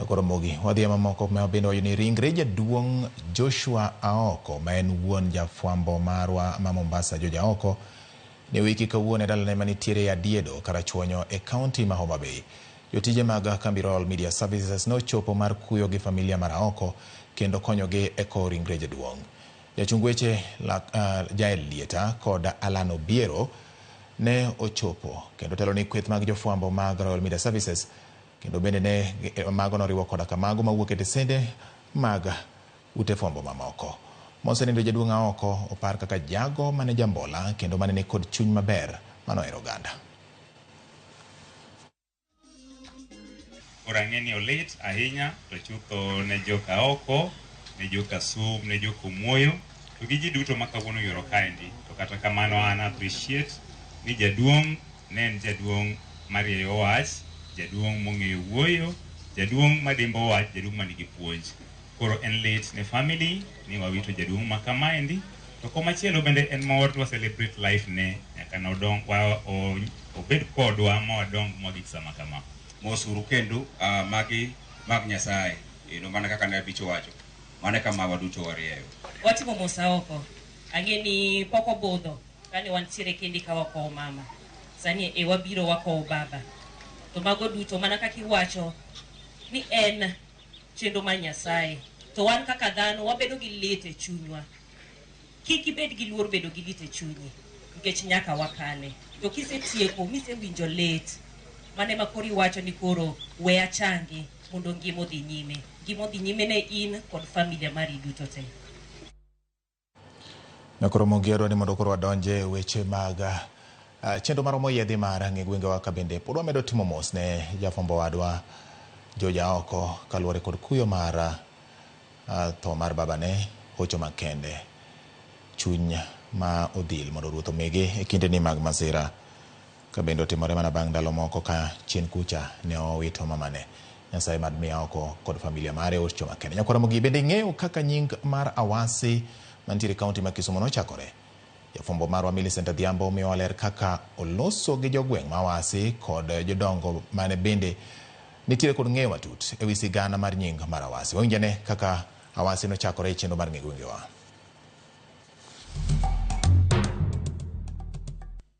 Koro mogi wadhi e mamoko ma bende wacho ni ringre jaduong' Joshua Aoko ma en wuon jafwambo marwa ma Mombasa George Aoko ne wiki kawuono e dalane manitiere e Adiedo Karachuonyo e kaunti ma Homa Bay. Jotije mag kambi Royal Media Services nochopo mar kuyo gi familia mar Aoko kendo konyogi e kowo ringre jaduong'. Jachung weche Jael Lieta kod Alan Obiero ne ochopo kendo telo ni kweth mag jofwambo mag Royal Media Services kendo bende ne mago noriwo koda kamago mawuok e tesende mag ute fwambo mamoko. Mosenindo jaduong' Aoko opar kaka jago mane jambola kendo mane nikod chuny maber manohero oganda. Koro ang'e ni olit ahinya to chutho ne joka Aoko, ne joka Sum, ne joka Omuoyo to gi ji duto ma kawuono oyuoro kaendi. To kata kamano an appreciate ni jaduong' ne en jaduong' marieyo wach, jaduong' mong'eyo wuoyo, jaduong' madimbo wach, jaduong' manigi puonj. Koro en lit ne family ni wawito jaduong' ma kamaendi. To komachielo bende en mor to wa celebrate life ne nyaka nodong, obed kodwa ma wadong mwagik sama kama. Mosuru kendo magi mag Nyasaye. Eno mana kaka ne abich owacho. Mano kama waduto warieyo. Watimo mosa oko. Ang'e ni pok obudho kane wantiere kendi ka wakowo mama. Sani e wabiro wakowo baba. To mago duto mana kaka iwacho ni en chenro mar Nyasaye. To wan kaka dhano wabedo gi lit e chunywa. Kik ibed gi luor bedo gi lit e chunyi nikech nyaka wakale. To kisetieko misewinjo lit, mano ema koro iwacho ni koro we achangi mondo ngima odhi nyime. Ngima odhi nyime ne in kod familia mari duto te. Nakoro mogi adwa ni mondo koro wadonje weche mag chenro mar omo yiedhi mar ng'e gwengewa ka bende pod wamedo timo mos ne jafwambo wadwa George Aoko kaluwore kod kuyo mar tho mar babane hocho makende chuny ma odhil mondo ruoth omigi e kindeni mag masira ka bende otimore mana bang' ndalo moko ka chien kucha ne owito mamane. Nyasaye mad miya oko kod familia mare hocho makende. Nyakwara Mogi bende ing'eyo kaka nying mar Awasi mantiere e kaunti ma Kisumu nochakore. Jafwambo marwa Millicent Adhiambo miyowa ler kaka oloso gi jogweng' ma Awasi kod jodongo mane bende nitiere kod ng'eyo matut ewi sigana mar nying mar Awasi. Wawinjane kaka Awasi nochakore e chenro mar ng'e gwengewa.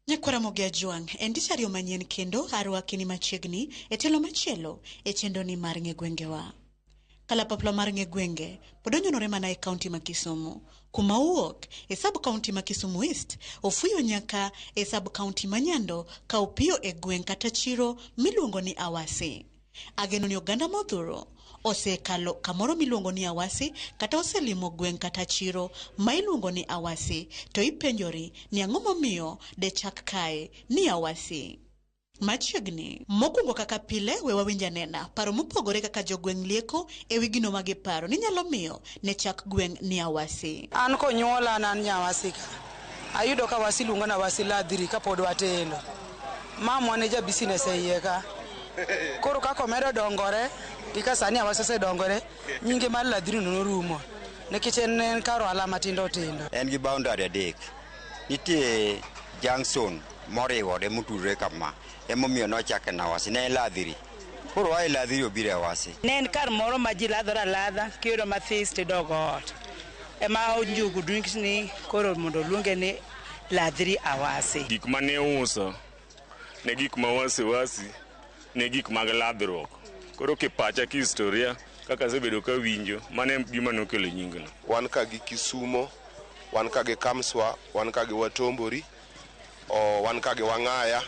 Nyakwara Mogi Ajwang', en tich ariyo manyien kendo arwaki ni machiegni e tielo machielo e chenro ni mar ng'e gwengewa. Kalapapla mar ng'e gwenge pod onyonore mana e kaunti ma Kisumu. Kuma owuok e sub kaunti ma Kisumu East, ofuyo nyaka e sub kaunti ma Nyando ka opiyo e gweng' kata chiro miluongo ni Awasi. Ageno ni oganda modhuro osekalo kamoro miluongo ni Awasi kata oselimo gweng' kata chiro ma iluongo ni Awasi to ipenjori ni ang'o momiyo de chak kae ni Awasi. Machiegni, mokwongo kaka pile we wawinj anena paro mopogore kaka jogweng' lieko ewi gino ma giparo ni nyalo miyo ne chak gweng' ni Awasi. An konyuola an nyawasi ka. Ayudo ka Awasi luongo na Awasi ladhiri kapod watindo. Mamwa ne ja business e iye ka. Koro kaka omedo dongore, gi ka sani Awasi osedongore, nyinge mar ladhiri no norumo. Nikech en kar ohala matindo tindo. En gi boundary adek. Nitie junction moriwore motudore kama. Emomiyo nochake na Awasi. Ne en ladhiri. Koro oa e ladhiri obiro e Awasi. Ne en kar moro ma ji ladhore aladha, kiyudo mathis tidog ot. Ema njugu drinks ni koro mondo oluonge ni ladhiri Awasi. Gik mane uso ne gik ma wasiwasi, ne gik mag ladhruok. Koro kipacha ki historia kaka asebedo kawinjo, mano e gima nokelo nyingno. Wan ka gi Kisumo, wan ka gi Kamswa, wan ka gi Watombori, wan ka gi Wang'aya.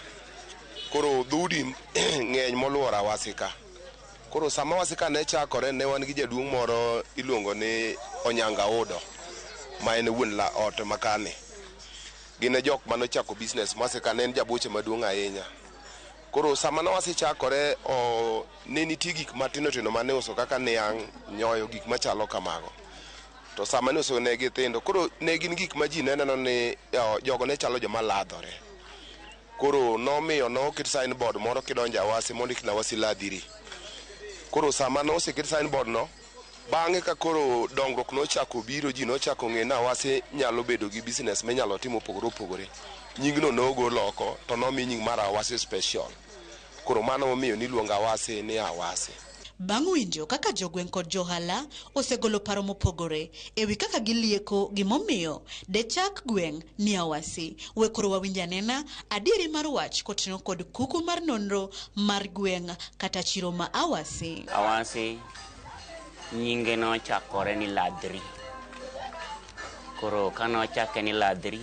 Koro dhoudi ng'eny moluoro Awasi ka. Koro sama Awasi ka ne chakore ne wan gi jaduong' moro iluongo ni Onyanga Odo, ma en wuon la ot makani. Gin e jok manochako business Awasi ka, ne en jabuche maduong' ahinya. Koro sama ne Awasi chakore, ne nitie gik matindo tindo mane uso kaka niang', nyoyo, gik machalo kamago. To sama ne uso ne githindo, koro ne gin gik ma ji ne neno ni jogo ne chalo joma ladhore. Koro nomiyo noket signboard moro kidonjo Awasi mondik ni Awasi ladhiri. Koro sama noseket signboard no, bang'e ka koro dongruok nochako biro, ji nochako ng'e ni Awasi nyalo bedo gi business minyalo tim mopogore opogore. Nyingno nogol oko to nomi nying mar Awasi Special. Koro mano momiyo niluongo Awasi ni Awasi. Bang' winjo kaka jogweng' kod johala osegolo paro mopogore ewi kaka gilieko gimomiyo de chak gweng' ni Awasi, we koro wawinj anena adieri mar wach kotenore kod kuku mar nonro mar gweng' kata chiro ma Awasi. Awasi nyinge nochakore ni Ladhri. Koro kanochake ni Ladhri,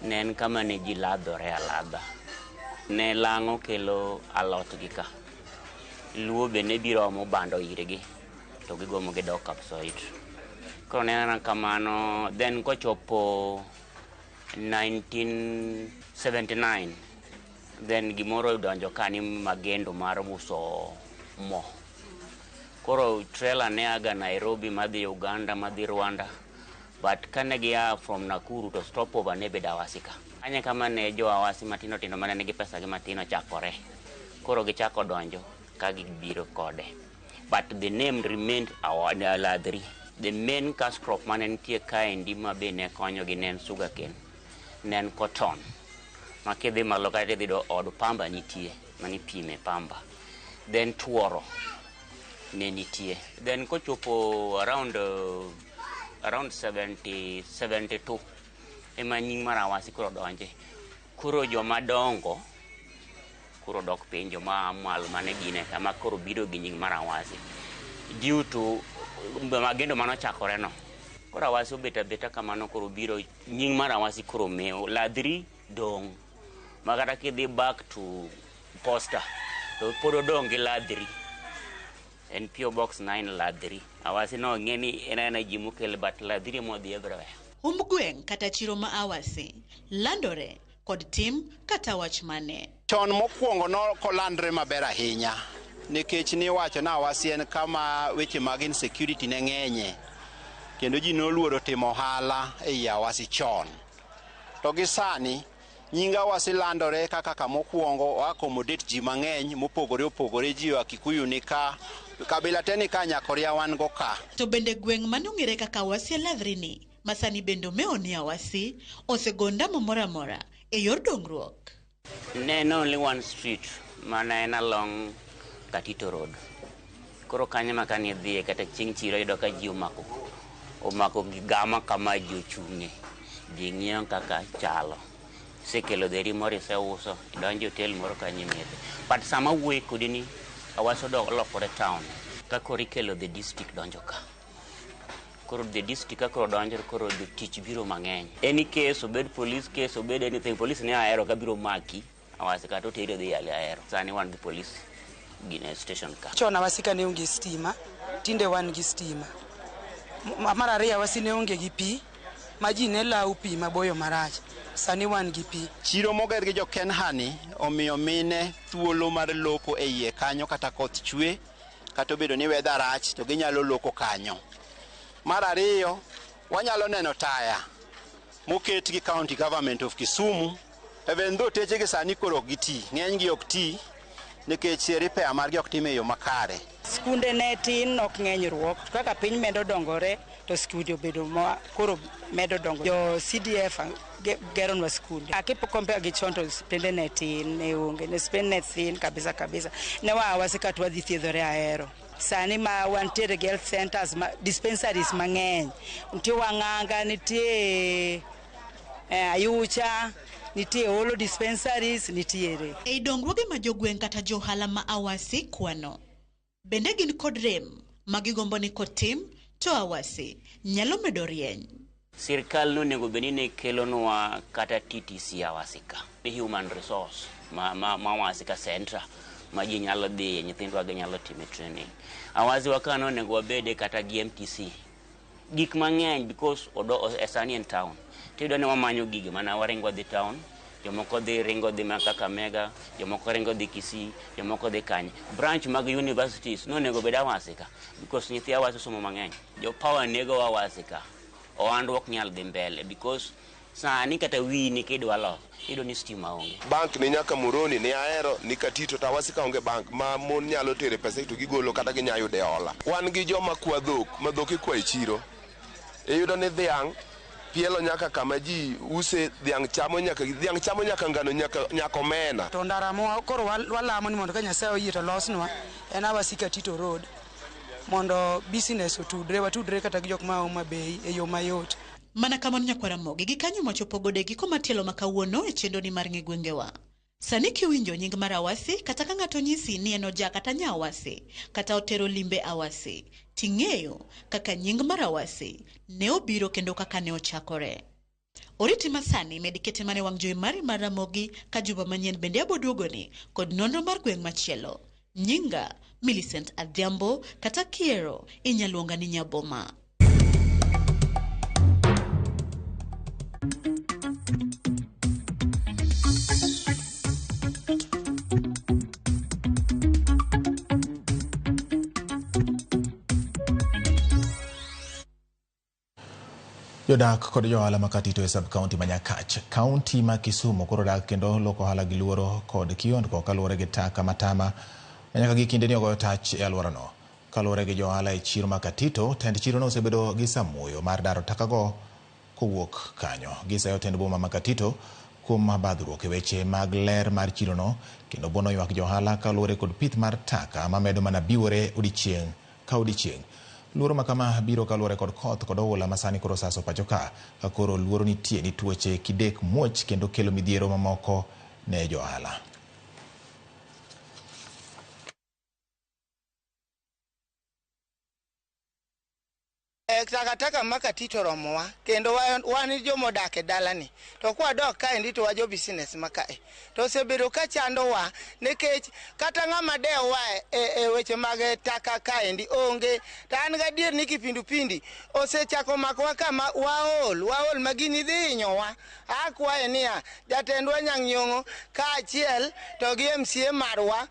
ne en kama ne ji ladhore aladha. Ne lang'o kelo alot gi ka. Luo be ne biro omo bando irgi to gigomo gidok Kapsoit. Koro ne en kamano, then kochopo 1979, then gimoro odonjo ka ni magendo mar uso mo. Koro trailer ne aga Nairobi madhi Uganda madhi Rwanda, but kane gia from Nakuru to stopover ne bedo Awasi ka. Anya kama ne jo Awasi matindo tindo mane nigi pesa gi matin ochakore. Koro gichako donjo ka gibiro kode. But the name remained our Ladhri. The main cash crop mane nitie kaendi ma be ne konyogi ne en sugarcane, ne en cotton. Ma kidhi malo kae tidhi yudo od pamba nitie manipime pamba. Then tuoro ne nitie. Then kochopo around around 70, 72 ema nying mar Awasi koro donje. Koro joma dongo koro dok piny, joma malo mane gine kama koro biro gi nying mar Awasi due to magendo manochakore no. Koro Awasi obet abeta kamano, koro biro nying mar Awasi koro mewo ladhri dong' ma kata kidhi back to posta to pod odong' gi ladhri en PO Box 9 ladhri. Awasi no ng'e ni en aena ji mokel but ladhri modhi everywhere. Humb gweng' kata chiro ma Awasi landore kod tim kata wach mane? Chon mokwongo nokolandre maber ahinya nikech niwacho ni Awasi en kama weche mag insecurity ne ng'enye kendo ji noluoro timo ohala ei Awasi chon. To gi sani nying Awasi landore kaka kamokwongo o accommodate ji mang'eny mopogore opogore, ji oa Kikuyu ni ka, kabila te ni ka, Nyakoria wan go ka. To bende gweng' mane ong'ere kaka Awasi e ladhri ni ma sani bende omewo ni Awasi osego ondamo moro amora e yor dongruok? Ne en only one street mana en along Katito Road. Koro kanyo ma kane idhiye kata chieng' chiro iyudo ka ji omako gama kama ji ochung'e. Ji ng'iyo kaka chalo. Isekelo dheri moro iseuso, idonjo e hotel moro kanyo imethe. But sama awuoyo kodi ni Awasi olokore town. Ka koro ikelo the district donjo ka. Koro the district ka koro donjo koro jotich biro mang'eny. Any case, obed police case, obed anything, police ni ahero ka biro maki. Awasi kata oteri odhi yale ahero. Sani wan gi police gine station ka. Chon Awasi ka ne onge stima, tinde wan gi stima. Mar ariyo Awasi ne onge gi pi, ma ji ne lawo pi maboyo marach. Sani wan gi pi. Chiro moger gi jo Kenha ni omiyo mine thuolo mar loko e iye kanyo kata koth chwe, kata obedo ni weather rach to ginyalo loko kanyo. Mar ariyo, wanyalo neno taya moket gi county government of Kisumu. Even though teche gi sani koro ok giti, ng'eny gi ok ti nikech repair margi ok tim e yo makare. Skunde ne tin ok ng'eny ruok, kaka piny medo dongore to skunde obedo ma koro medo dongo. Jo CDF geronwa skunde. Akipo compare gi chon to sipende ne tin, ne onge, ne sipende ne thin kabisa kabisa. Ne waa Awasi ka to wadhi thiedhore Ahero. Sani ma wantiere gi health centers, ma, dispensaries mang'eny. Nitie Wang'anga, nitie Ayucha, nitie Olo dispensaries, nitiere. Ei dongruoge ma jogweng' kata johala ma Awasi kwano, bende gin kod rem ma gigombo ni kotim to Awasi nyalo medo rieny. Sirkal nonego bed ni ne kelonwa kata TTC Awasi ka. Human resource ma Awasi ka center ma ji nyalo dhiye, nyithindwa gi nyalo time training. Awasi wa ka nonego wabede kata gi MTC. Gik mang'eny because odo e sani en town. Tiyudo ni wamanyo gigi mana waringo dhi town, jomoko dhi ringo dhi ma Kakamega, jomoko ringo dhi Kisii, jomoko dhi kanye. Branch mag universities nonego bed Awasi ka because nyithi Awasi somo mang'eny. Jo power nego Awasi ka. Ohandwa ok nyal dhi mbele because sani kata wiyi kidwa loso iyudo ni stima onge. Bank ni nyaka Moroni, ni Ahero, ni Katito to Awasi ka onge bank ma mon nyalo tere pesa to gigolo kata ginya yude hola. Wan gi joma kwa dhok, ma dhok ikwa e chiro. Iyudo ni dhiang' pielo nyaka kama ji use dhiang' chamo nyaka dhiang' chamo nyaka ngano nyaka omena. To ndara mo koro walamo ni mondo ka Nyasaye oyie to losnwa en Awasi Katito Road mondo business otudre, watudre kata gi jok ma Homa Bay e yo mayot. Mana kamano nyakwar Ramogi, gi kanyo mwachopo godo e giko matielo ma kawuono e chenro ni mar ng'e gwengewa. Sani kiwinjo nying mar Awasi kata ka ng'ato nyisi ni en oja kata nya Awasi kata otero limbe Awasi, ting'eyo kaka nying mar Awasi ne obiro kendo kaka ne ochakore. Oriti masani med kete mane wang' jowi mari mar Ramogi ka juma manyien bende aboduogoni kod nonro mar gweng' machielo. Nyinga Millicent Adhiambo kata kiero inyaluonga ni Nyaboma. Jodak kod johala ma Katito e sub-county ma Nyakach, kaunti ma Kisumu koro dak kendo loko ohala gi luoro kod kiondko kaluwore gi taka matama ma nyaka gi kindeni ogoyo tach e alworano. Kaluwore gi johala e chiro ma Katito, tend chirono osebedo gi samuoyo mar daro takago kowuok kanyo. Gisayo tend boma ma Katito kuom badhruok e weche mag ler mar chirono kendo buono ywak johala kaluwore kod pith mar taka mamedo mana biwore odiechieng' ka odiechieng'. Luoro ma kama biro kaluwore kod koth kod oula ma sani koro osaso pacho ka ka koro luoro nitie ni tuoche kidek muoch kendo kelo midhiero mamoko ne johala. Takataka ma Katito oromowa kendo wan jomodak e dalani to kwadok kaendi to wajo business ma kae to osebedo ka chandowa nikech kata ng'ama dewowa e weche mag taka kaendi onge to an gadier ni kipindupindi osechako makowa kama waol ma gini dhi hinyowa. Akwaye niya jatendwa Anyang' Nyong'o kaachiel to gi MCA marwa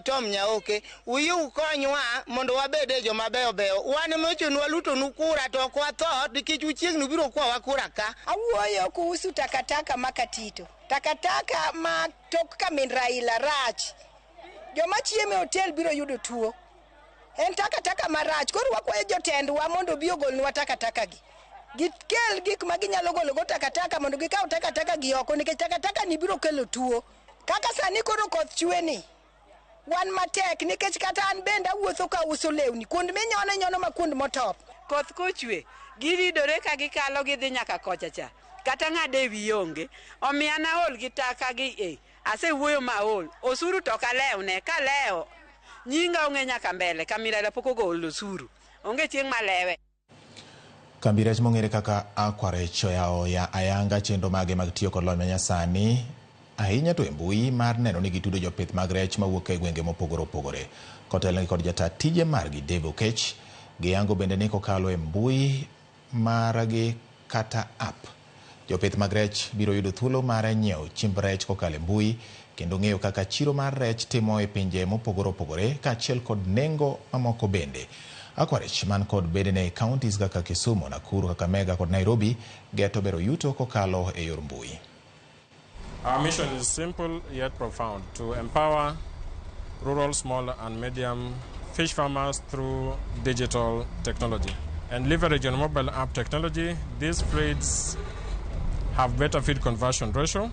Tom Nyaoke uyie ukonywa mondo wabed joma beyo beyo wan emochuno walutonu kura to ok watho nikech uchiegni ubiro kwawa kura ka. Awuoyo kuhusu takataka ma Katito. Takataka ma tok kamin Raila rach. Joma chiemo e hotel biro yudo tuo. En takataka marach. Koro wakwayo jotendwa mondo obi ogolnwa takataka gi. Gikel gik ma ginyalo gologo takataka mondo gikaw takataka gi oko nikech takataka ni biro kelo tuo. Kaka sani koro koth chwe ni, wan matek nikech kata an bende awuotho ka uso lewni kuond minyono inyono ma kuond motop. Koth kochwe, giridore ka gikalo gidhi nyaka kocha cha. Kata ng'ade wiyi onge. Omiyo an aol gi taka gi asewuoyo maol. Osuru to ok alewne. Kalewo, nyinga ong'e nyaka mbele. Kamiraila pok ogolo osuru. Onge chieng' malewe. Kambi rech mong'ere kaka Aquarech oyawo ya ayanga chenro mage mag tiyo kod lony manyasani ahinya to e mbui mar neno ni gitudo jopith mag rech mawuok e gwenge mopogore opogore. Kotelnegi kod jata tije margi Dave Okech, giyango bende ni kokalo e mbui margi kata app, jopith mag rech biro yudo thuolo mar nyiewo chiemb rech kokalo e mbui kendo ng'eyo kaka chiro mar rech timo e pinje mopogore opogore kaachiel kod nengo mamoko bende. Aquarech man kod bedene e counties kaka Kisumu, Nakuru, Kakamega kod Nairobi geto bero yuto kokalo e yor mbui. Our mission is simple yet profound: to empower rural, small and medium fish farmers through digital technology. And leverage on mobile app technology, these feeds have better feed conversion ratio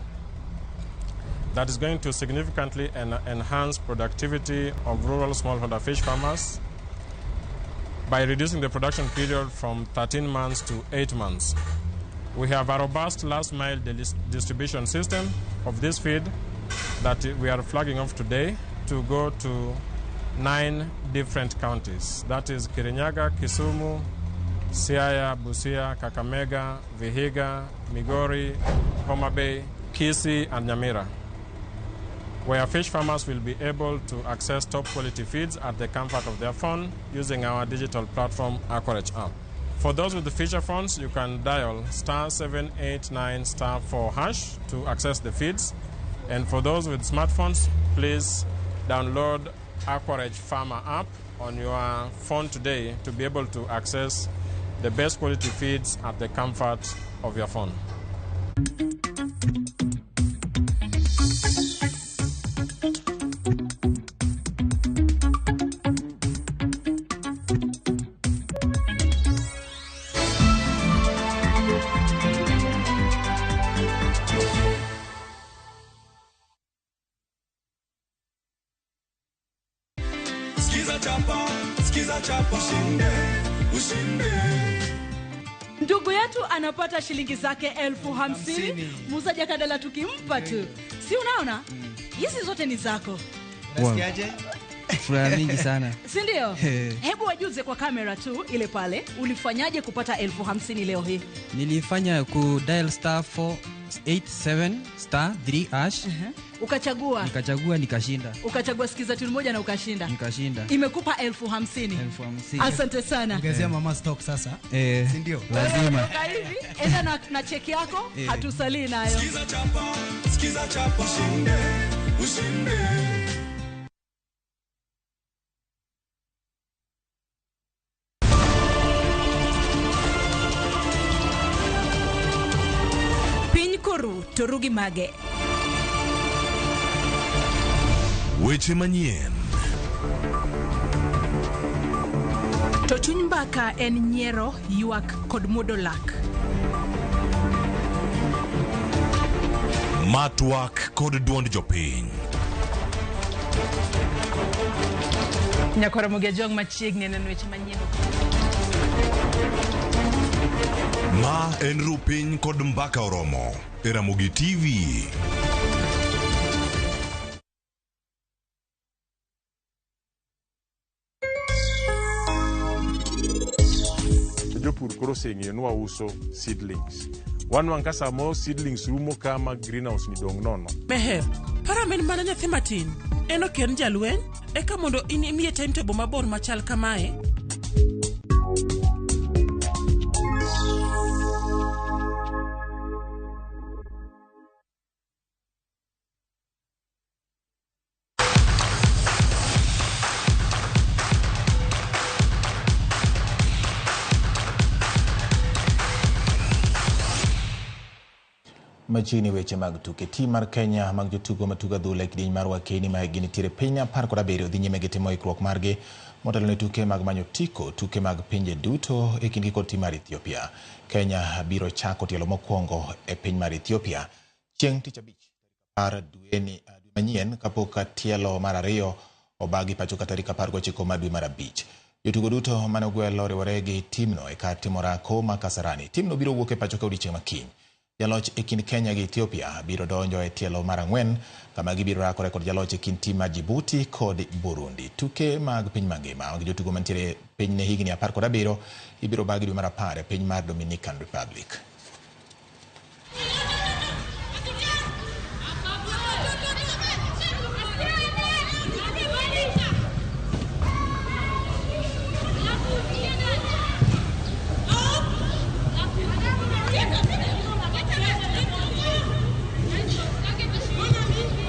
that is going to significantly enhance productivity of rural smallholder fish farmers by reducing the production period from 13 months to 8 months. We have a robust last mile distribution system of this feed that we are flagging off today to go to 9 different counties. That is Kirinyaga, Kisumu, Siaya, Busia, Kakamega, Vihiga, Migori, Homa Bay, Kisii, and Nyamira, where fish farmers will be able to access top quality feeds at the comfort of their phone using our digital platform, Aquarech app. For those with the feature phones, you can dial *789*4# to access the feeds. And for those with smartphones, please download Aquarech Farmer app on your phone today to be able to access the best quality feeds at the comfort of your phone. Ndugu yetu anapata shilingi zake 50,000. Muuzaji akadala tukimpa tu. Si unaona? Hizi zote ni zako. Unasikiaje? Furaha mingi sana. Si ndio? Hebu wajuze kwa kamera tu ile pale, ulifanyaje kupata 50,000 leo hii? Nilifanya ku dial *487*3#. Ukachagua. Nikachagua nikashinda. Ukachagua sikiza tune moja na ukashinda. Nikashinda. Imekupa 50,000. 50,000. Asante sana. Ongezea mama stock sasa. Si ndio? Lazima. Hivi enda na cheki yako, hatusalii nayo. Sikiza chapa, sikiza chapa, ushinde, ushinde. Piny koru to rugi mage. Weche manyien. To chuny mbaka en nyiero, ywak kod muodo lak. Ma twak kod duond jopiny. Nyakwar Ramogi Ajwang' machiegni neno weche manyien. Ma en Rupiny kod Mbaka Oromo e Ramogi TV. To jopur koro oseng'eyo ni wauso seedlings. Wanwang' ka samoro seedlings rumo ka ma greenhouse ni dong' nono. Meher, param en mana nyathi matin. En ok en jalweny, eka mondo in imiye timetable mabor machal kamae. Machiegni weche mag tuke. Tim mar Kenya mag jotugo matugo adhula e kidieny mar Wakeni ma hikgi nitiere piny 17 dhi nyime gi timo ikruok margi motelo ne tuke mag manyo otiko tuke mag pinje duto e kindgi kod tim mar Ethiopia. Kenya biro chako tielo mokwongo e piny mar Ethiopia chieng' tich abich tarik 10 dweni dwe manyien kapok tielo mar ariyo obagi pacho ka tarik 19 mar dwe mar abich. Jotugo duto mane ogwel oriwore gi timno e kar timo orako ma Kasarani. Timno biro wuok e pacho ka odiechieng' ma kiny. Jaloch e kind Kenya gi Ethiopia biro donjo e tielo mar ang'wen kama gibiro rakore kod jaloch e kind tim mar Djibouti kod Burundi. Tuke mag piny mangima mag jotugo mantiere piny ne higni 17 ibiro bagi dwe mar 10 e piny mar Dominican Republic.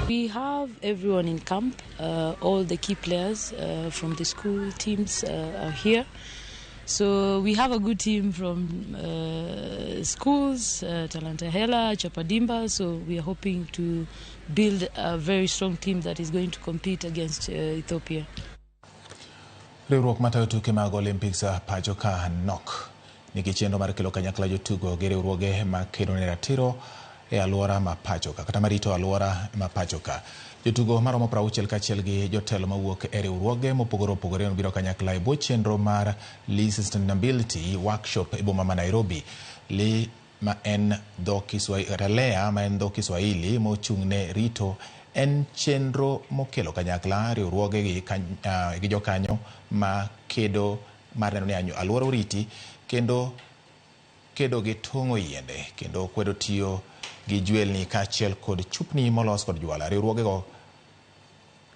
We have everyone in camp, all the key players from the school teams are here. So we have a good team from schools, Talanta Hela, Chapadimba. So we are hoping to build a very strong team that is going to compete against Ethiopia. Riwruok matayo tuke mag Olympics pacho ka NOC nigi chenro mar kelo kanyakla jotugo gi riwruoge makedo ne ratiro e alwora ma pacho ka kata marito alwora ma pacho ka. Jotugo maromo 60 kaachiel gi jotelo mawuok e riwruoge mopogore opogore nobiro kanyakla e bwo chenro mar Lee Sustainability Workshop e boma ma Nairobi. Lee ma en dho Kiswahili kata LEA ma en dho Kiswahili mochung' ne rito en chenro mokelo kanyakla riwruoge gi jokanyo ma kedo mar neno ni alwora oriti kendo kedo gi tong'o yiende kendo kwedo tiyo gi jwelni kaachiel kod chupni molos kod jwala. Riwruogego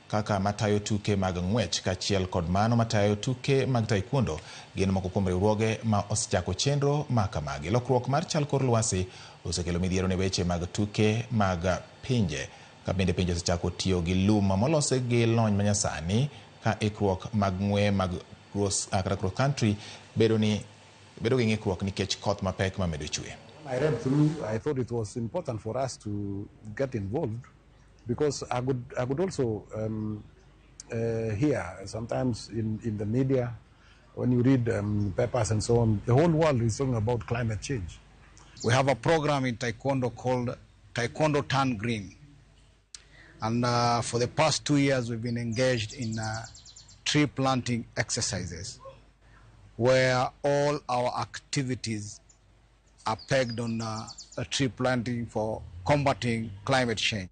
kaka matayo tuke mag ng'wech kaachiel kod mano matayo tuke mag taekwondo gin moko kuom riwruoge ma osechako chenro ma kamagi. Lokruok mar chal kor lwasi osekelo midhiero ne weche mag tuke mag pinje ka bende pinje osechako tiyo gi lum molos gi lony manyasani ka ikruok mag ng'we mag cross country bedo gi ng'ikruok nikech koth mapek mamedo chwe. I read through, I thought it was important for us to get involved because I could also hear sometimes in the media, when you read papers and so on, the whole world is talking about climate change. We have a program in Taekwondo called Taekwondo Turn Green. And for the past 2 years, we've been engaged in tree planting exercises where all our activities are pegged on tree planting for combating climate change.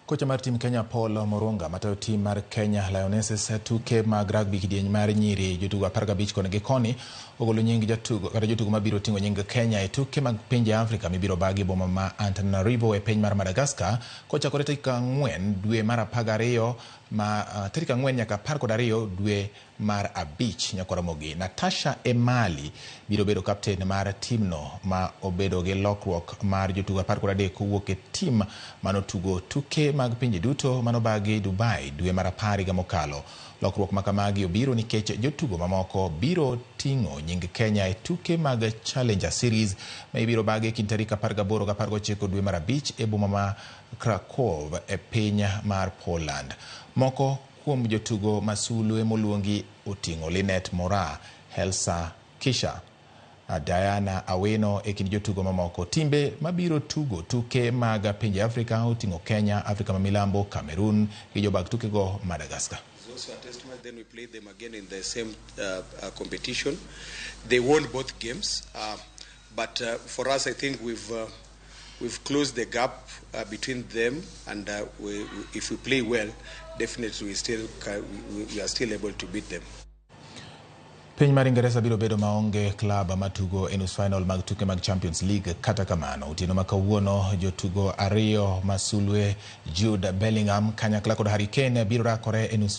Kocha mar tim Kenya Paul Moronga matayo tim mar Kenya Lionesses tuke mag rugby kidieny mar nyiri jotugo 15 koni gi koni ogolo nying jatugo kata jotugo mabiro ting'o nying Kenya e tuke mag pinje Afrika mibiro bagi boma ma Antananarivo e piny mar Madagascar kochakore tarik 4 dwe mar 12 ma tarik 4 nyaka 12 dwe mar 5 nyaka Ramogi. Natasha Emali biro bedo kapten mar timno ma obedo gi lokruok mar jotugo 13 kowuok e tim manotugo tuke mag pinje duto manobagi Dubai dwe mar 10 higa mokalo. Lokruok makamagi obiro nikech jotugo mamoko biro ting'o nying Kenya e tuke mag Challenger Series ma ibiro bagi kind tarik 18 gi 19 dwe mar 5 e boma ma Krakow e piny mar Poland. Moko kuom jotugo masulwe moluongi oting'o Linet Mora, Helsa Kisha, Diana Awino e kind jotugo mamoko. Timbe mabiro tugo tuke mag pinje Afrika oting'o Kenya, Afrika ma Milambo, Cameroon gi jobag tukego Madagascar. Also a test match. Then we played them again in the same competition. They won both games, but for us, I think we've closed the gap between them, and if we play well, definitely we are still able to beat them. Piny mar Ingeresa biro bedo maonge klab matugo e nus final mag tuke mag Champions League. Kata kamano, otieno ma kawuono jotugo ariyo ma sulwe, Jude Bellingham kanyakla kod Harry Kane, biro rakore e nus